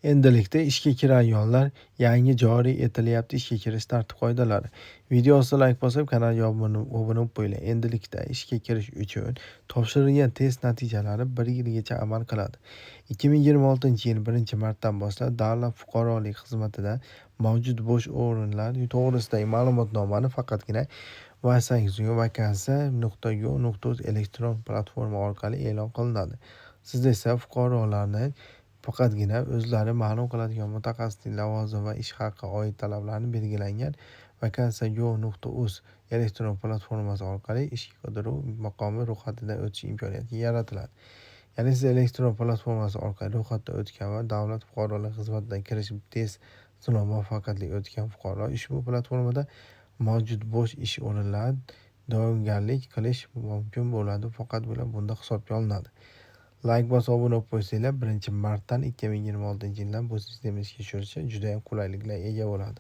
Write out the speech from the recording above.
Endilikda ishga kirayonlar yangi joriy etilyapti ishga kirish tartib-qoidalari. Video ostida layk bosib, kanalga obuna bo'lib qo'yinglar. Endilikda ishga kirish uchun topshirilgan test natijalari 1 yilgacha amal qiladi. 2026-yil 1-martdan boshlab Davlat fuqarolik xizmatida mavjud bo'sh o'rinlar to'g'risidagi ma'lumotnomani faqatgina vakansiya.gov.uz elektron platforma orqali e'lon qilinadi. Siz esa fuqarolarni faqatgina o'zlari ma'lum qiladigan mutaxassislik, lavozim va ish haqi oid talablarni belgilangan vakansiya.gov.uz elektron platformasi orqali ish qidiruv maqomi ro'yxatidan o'tish imkoniyati yaratiladi. Ya'ni siz elektron platformasi orqali ro'yxatdan o'tgan va davlat fuqarolik xizmatidan kirish test sinov muvaffaqiyatli o'tgan fuqarolar ushbu platformada mavjud bo'sh ish o'rinlari doimgarlik qilish mumkin bo'ladi. Faqat bular bunda hisobga olinadi. Layk bosib obuna bo'lib qo'ysanglar, 1-martdan 2026-yildan bu sistema ishga tushirishi juda ham qulayliklarga ega bo'ladi.